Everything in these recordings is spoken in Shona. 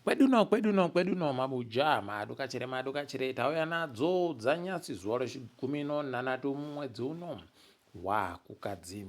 Kweduno kweduno kweduno mabuja madokachere madokachere tauya nadzo dzanyasi zuva rechigumi nonhanhatu mumwedzi uno waKukadzi.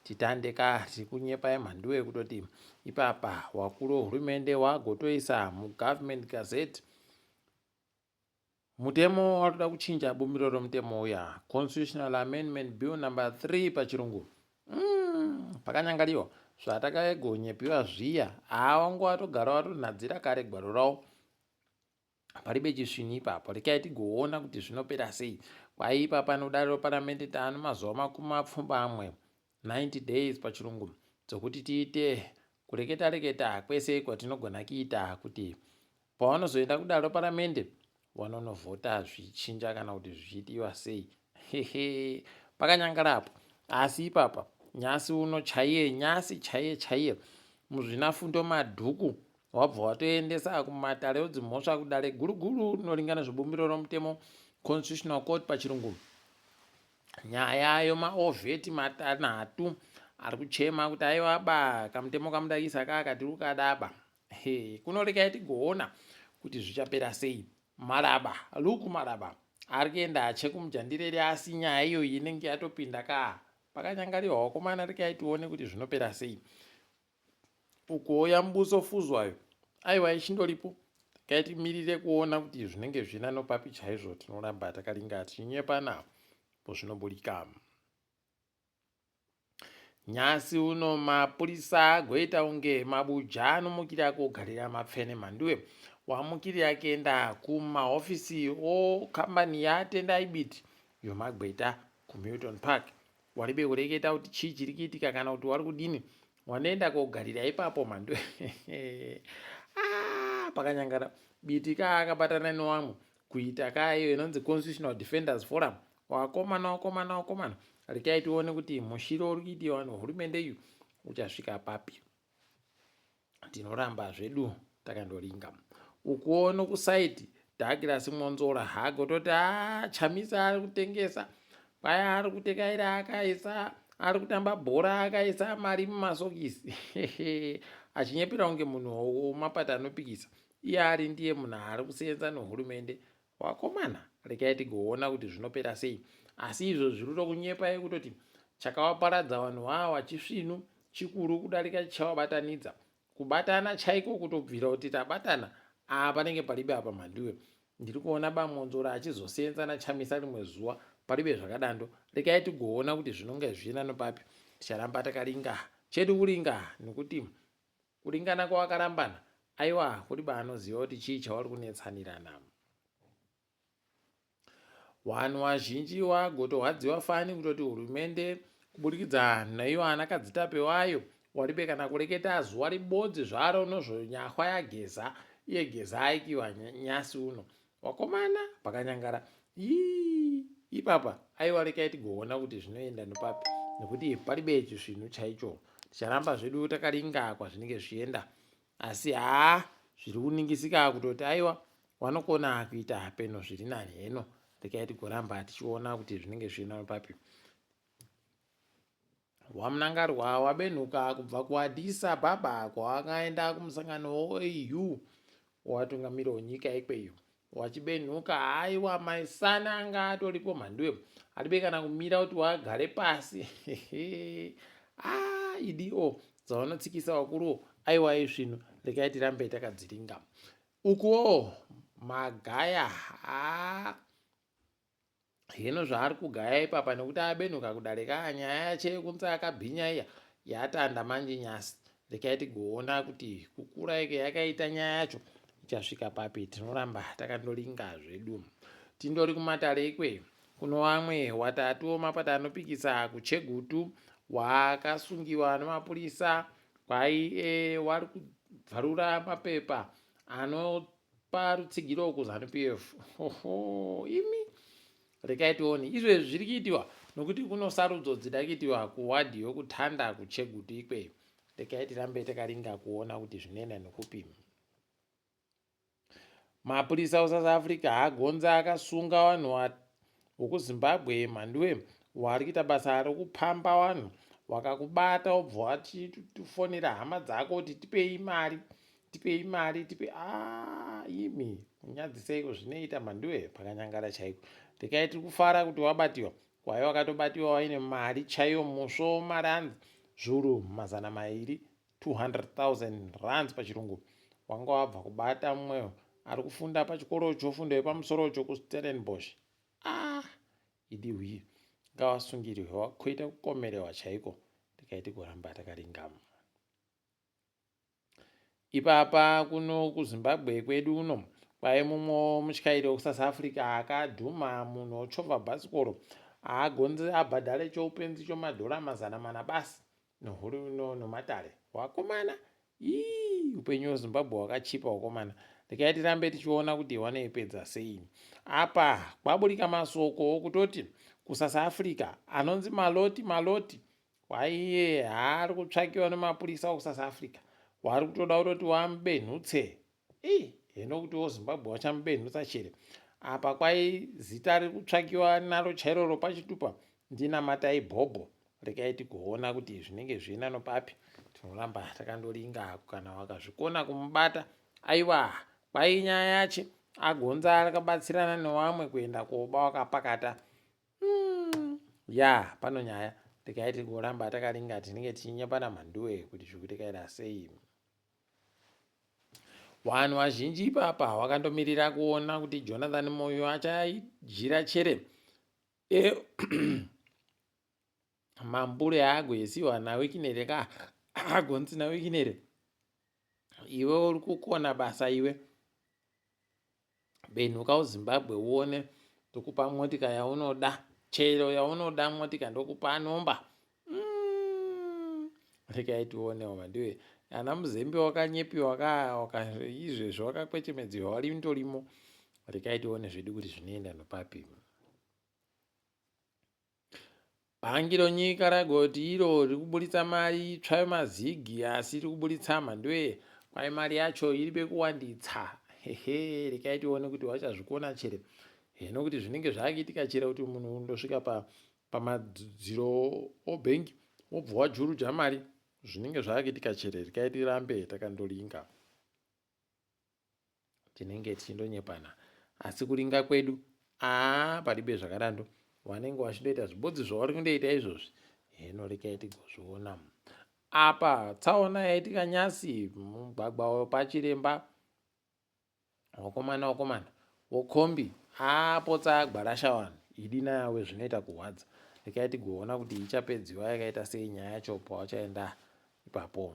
Titande ka tikunyepa yemhanduwe kutoti ipapa wakuru wehurumende wagotoisa muGovernment Gazette mutemo watoda kuchinja bumbiro romutemo uya Constitutional Amendment Bill number 3 pachirungu. Pakanyangariwa zvatakagonyepiwa zviya haa wangu watogara watonhadzira kare gwaro rawo paribe chisvini ipapo rekai tigoona kuti zvinopera sei kwai ipapa nodare reparamende taano mazuva 80 90 days pachirungu dzokuti tiite kureketa reketa kwese kwatinogona kuita kuti pavanozoenda kudare reparamende vanonovhota zvichinja kana kuti zvichidiwa sei hehe pakanyangara apo asi ipapa nyasi uno chaiye nyasi chaiye chaiye muzvinafundo madhuku wabva watoendesa kumatare edzimhosva kudare guru guru rinoringana zvebumbiro romutemo Constitutional Court pachirungu nyaya yomawar vet matanhatu ari kuchema kuti aiwa ba kamutemo kamudakisa kaka tiri kukadaba. Kunorekai tigoona kuti zvichapera sei. Malaba Luke Malaba ari kuenda achekumujandire asi nyaya iyoyi inenge yatopinda ka pakanyangariwa wakomana rekai tione kuti zvinopera sei. Uko yaMbuso Fuzwayo aiwa ichindoripo kaitimirire kuona kuti zvinenge zvina nopapi chaizvo tinoramba takaringa tichinyepana pozvinoburika. Nyasi uno mapurisa agoita kunge mabuja anomukira kogarira mapfene mhanduwe wamukirira kuenda kumahofisi okambani yaTendai Biti yomagweta kuMilton Park waribe kureketa kuti chii chiri kuitika kana kuti wari kudini wanoenda kogarira ipapo mhanduwe ah, pakanyangara Biti kaakabatana newamwe kuita kaiyo inonzi Constitutional Defenders Forum wakomana wakomana wakomana rekai tione kuti mushiro uri kuitiwa nehurumende iyo uchasvika papi tinoramba zvedu takandoringa ukuwo nokusaiti Douglas Mwonzora hagototi a Chamisa ari kutengesa kwaya ari kutekaira akaisa ari kutamba bhora akaisa mari mumasokisi achinyepera kunge munhu wemapati anopikisa iye ari ndiye munhu ari kusenza nehurumende wakomana rekai tigoona kuti zvinopera sei asi izvo zviri kutokunyepai kutoti chakavaparadza vanhu vava chisvinu chikuru kudarika chichavabatanidza kubatana chaiko kutobvira kuti tabatana aa panenge paribe apa mhanduwe ndiri kuona baMwonzora achizosenza naChamisa rimwe zuva paribe zvakadando rekai tigoona kuti zvinonge zviina nopapi ticharamba takaringa chedu kuringa nekuti kuringana kwawakarambana aiwa kuri baanoziva kuti chii chavari kunetsanirana vanhu vazhinji vagotorwadziwa fani kutoti hurumende kuburikidza naivo ana kadzitape wayo waribe kana kureketa zuva ribodzi zvaro nozvonyahwa yaGeza iye Geza aikiwa nyasi uno wakomana pakanyangara ii ipapa aiwa rekai tigoona kuti zvinoenda nopapi nekuti paribe chisvinhu chaicho ticharamba zvedu takaringa kwazvinenge zvichienda asi haa zviri kuningisika kutoti aiwa wanokona kuita peno zviri nani heno rekai tigoramba tichiona kuti zvinenge zvichienda nopapi waMnangagwa wabenhuka kubva kuAddis Ababa kwawakaenda kumusangano weAU watungamiri wenyika ikweyo wachibenhuka haiwa maisana anga atoripo mhanduwe haribe kana kumira kuti wagare pasi ah, idio dzavanotsikisa vakuruwo aiwa izvino rekai tirambe takadziringa ukuwo magaya ah, hino zvaari kugaya ipapa nekuti abenhuka kudarika nyaya yacho yekunzi akabhinya iya yatanda manje nyasi rekai tigoona kuti kukura ike yakaita nyaya yacho ichasvika papi tinoramba takandoringa zvedu tindori kumatare ikweyo kuno vamwe watatu mapata anopikisa kuChegutu wakasungiwa nemapurisa kwai e, wari kubvarura mapepa anopa rutsigiro kuZANU PF oho imi rekai tione izvezvi zviri kuitiwa nokuti kuno sarudzo dzida kuitiwa kuwadhi yokutanda kuChegutu ikweyo rekai tirambe takaringa kuona kuti zvinoenda nokupi mapurisa kuSouth Africa hagonza akasunga vanhu vokuZimbabwe mhanduwe wari kuita basa rokupamba vanhu wakakubata wobva watifonera hama dzako kuti tipei mari. Tipei mari tipe ah, imi kunyadziseiko zvinoita mhanduwe pakanyangara chaiko. Rekai tiri kufara kuti wabatiwa. Kwai wakatobatiwa waine mari chaiyo musvo marands zvuru 200, 200,000 rands pachirungu. Wanga wabva kubata mumwe ari kufunda pachikoro chofundo yepamusoro chokuStellenbosch. Ah, idi hwii ngawasungirwe wakoita kukomerewa chaiko tikaiti kuramba takaringama. Ipapa kuno kuZimbabwe kwedu uno kwai mumwe mutyairi wekuSouth Africa akadhuma munhu ochovha bhasikoro haagonzi abhadhare choupenzi chomadhora 400 basi nomatare wakomana. Ii, upenyu hweZimbabwe hwakachipa wakomana. Rekai tirambe tichiona kuti wanoipedza sei. Apa kwaburika masoko okutoti kuSouth Africa anonzi Maloti Maloti Waiye haari kutsvakiwa nemapurisa okuSouth Africa wari kutoda kutoti wamubenhutse. Ii heno kuti woZimbabwe wachamubenhutsa chere. Apa kwai zita riri kutsvakiwa naro chairoro pachitupa ndinamatai bhobho. Rekai tigoona kuti zvinenge zviina nopapi. Tinoramba takandoringa kana wakazvikona kumubata. Aiwa kwai nyaya yache agonza akabatsirana newamwe kuenda koba wakapakata. Ya pano nyaya regai tigoramba takaringa tinenge tichinyepana mhanduwe kuti zvikuti sei. Vanhu vazhinji ipapa wakandomirira kuona kuti Jonathan Moyo achajira chere e mambure agoisiwa naWikinere ka agonzi naWikinere iwe uri kukona basa iwe Benhuka uZimbabwe uone ndokupa motika yaunoda chero yaunoda motika ndokupa nomba mm. Rekai tionewo vandiwe ana muzembe wakanyepiwa ka izvezvi wakakwechemedziwa warindorimo. Rekai tione zvedu kuti zvinoenda nopapi. Bhangi ronyika ragoti iro riri kuburitsa mari itsva yemazigi asi riri kuburitsa mhanduwe kwai mari yacho iri bekuwanditsa. Hehe, rekai tione kuti vachazvikona chere. Heno kuti zvinenge zvakuitika chere kuti munhu undosvika pa pamadziro obhengi wobva wajuruja mari zvinenge zvakuitika chere rekai tirambe takandolinga. Tinenge tichindonyepana asi kuringa kwedu aa paribe zvakadando wanenge wachindoita zvibodzi zvauri kundoita izvozvi heno rekai tigozviona apa tsaona yaitika nyasi mumugwagwa wepachiremba wakomana wakomana wokombi apotsa agwarasha vanhu idi nayawe zvinoita kurwadza rekai tigoona kuti ichapedziwa yakaita sei nyaya yacho pawachaenda ipapo.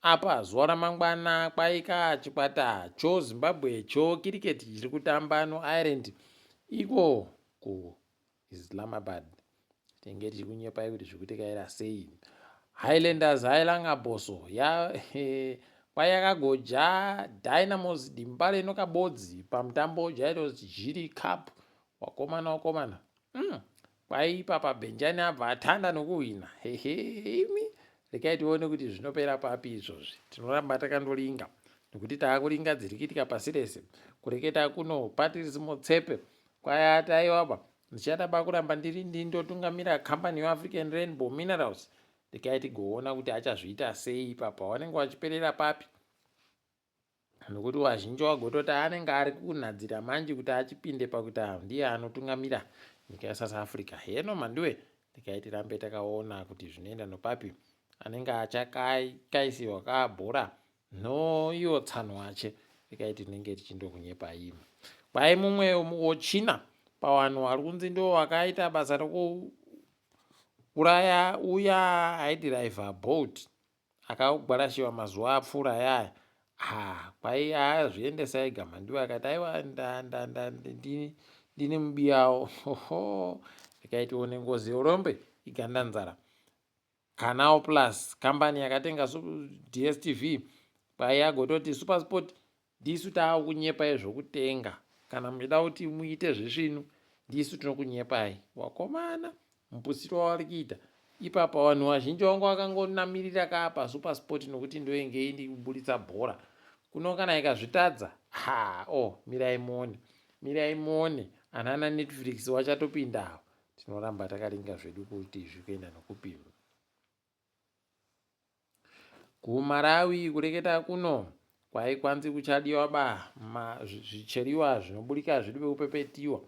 Apa zuva ramangwana kwaika chikwata cho Zimbabwe cho kiriketi chiri kutamba noIreland iko kuIslamabad. Tinenge tichikunyepai kuti zvikuti sei. Highlanders Hailanga Boso ya kwayakagoja Dynamos Dimbare nokabodzi pamutambo Jairos Jiri Cup. Wakomana wakomana. Kwaipa paBhenjani abva atanda nokuhwina. Hehe imi rekai tione kuti zvinopera papi izvozvi. Tinoramba takandoringa nekuti taakuringa dziri kuitika pasi rese. Kureketa kuno Patrice Motsepe kwayati aiwaba ndichada bakuramba ndiri ndindotungamira kambani yeAfrican Rainbow Minerals. Rekai tigoona kuti achazviita sei ipapa wanenge wachiperera papi. Nokuti wazhinji wagototi anenge ari kunhadzira manje kuti achipinde pakuti ndiye anotungamira nyika yeSouth Africa. Heno mhanduwe rekai tirambe takaona kuti zvinoenda nopapi. Anenge achakaisiwa kabhora no iwo tsano ache rekai tinenge tichindokunyepai. Kwai mumwe wochina pawanhu wari kunzi ndo wakaita basa rokuuraya uya aidhiraivha Bolt akagwarashiwa mazuva apfuura ayaya ha kwai azviendesa ega mhandiwe akati aiwa ndine mubiyawo oho rekai tione ngozi yorombe iganda nzara. Canal Plus kambani yakatenga DStv kwai agototi SuperSport Ndisu taakunyepai zvokutenga kana muchida kuti muite zvisvinu ndisu tinokunyepai wakomana mupusiro wavari kuita ipapa vanhu vazhinji vanga vakangonamirira kaa pasuper sport nokuti ndoyenge indi kuburitsa bhora kuno kana ikazvitadza ha o oh, mirai muone mirai muone anana Netflix wachatopinda avo tinoramba takaringa zvedu kuti zvikuenda nokupima KuMalawi kureketa kuno Kwai kwanzi kuchadiwa ba zvicheriwa zvinoburika zviri pekupepetiwa.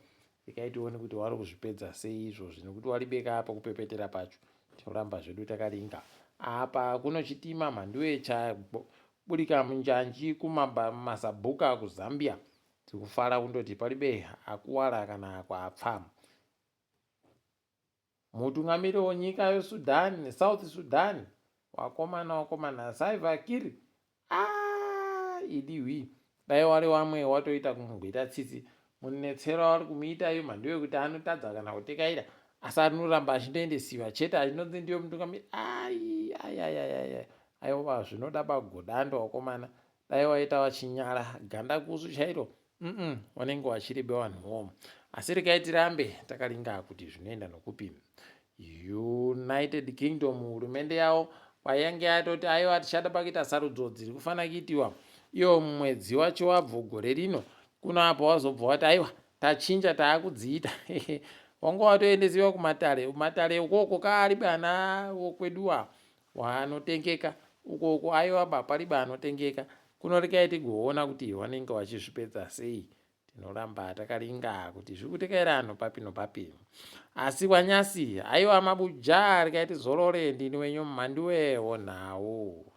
Rekai tione kuti wari kuzvipedza sei izvozvi nekuti waribeka apa kupepetera pacho. Tinoramba zvedu takaringa. Apa kuno chitima mhanduwe chaburika munjanji kumasabuka kuZambia. Tikufara kundoti paribe akuwara kana kwapfa. Mutungamiri wenyika yeSudan, South Sudan, wakomana wakomana Salva Kiir ah, idi hwi dai wari wamwe watoita kumugwita tsitsi munetsero wari kumuita iyo mhandu yekuti anotadza kana kutekaira asi anoramba achindoendesiwa chete achinonzi ndiyo mutungamiri ai ai ai ai aiwa zvinoda bagodando wakomana Dai waita wachinyara ganda kusu chairo mm wanenge wachiribe vanhuwo asi regai tirambe takaringa kuti zvinoenda nokupi. United Kingdom hurumende yavo kwayange yatoti aiwa tichada pakuita sarudzo dziri kufanira kuitiwa iyo mumwedzi wacho wabvo gore rino kuno apo wazobva wati aiwa tachinja taakudziita wanga watoendesiwa kumatare kumatare ukoko kaaribe ana wokweduwa Waanotengeka ukoko aiwa ba pariba anotengeka kuno rekai tigoona kuti wanenge wachizvipedza sei tinoramba takaringa kuti zviri kutekaira anhu papi nopapi asi kwanyasi aiwa mabuja rekai tizorore ndini wenyu mhanduwe wonhau.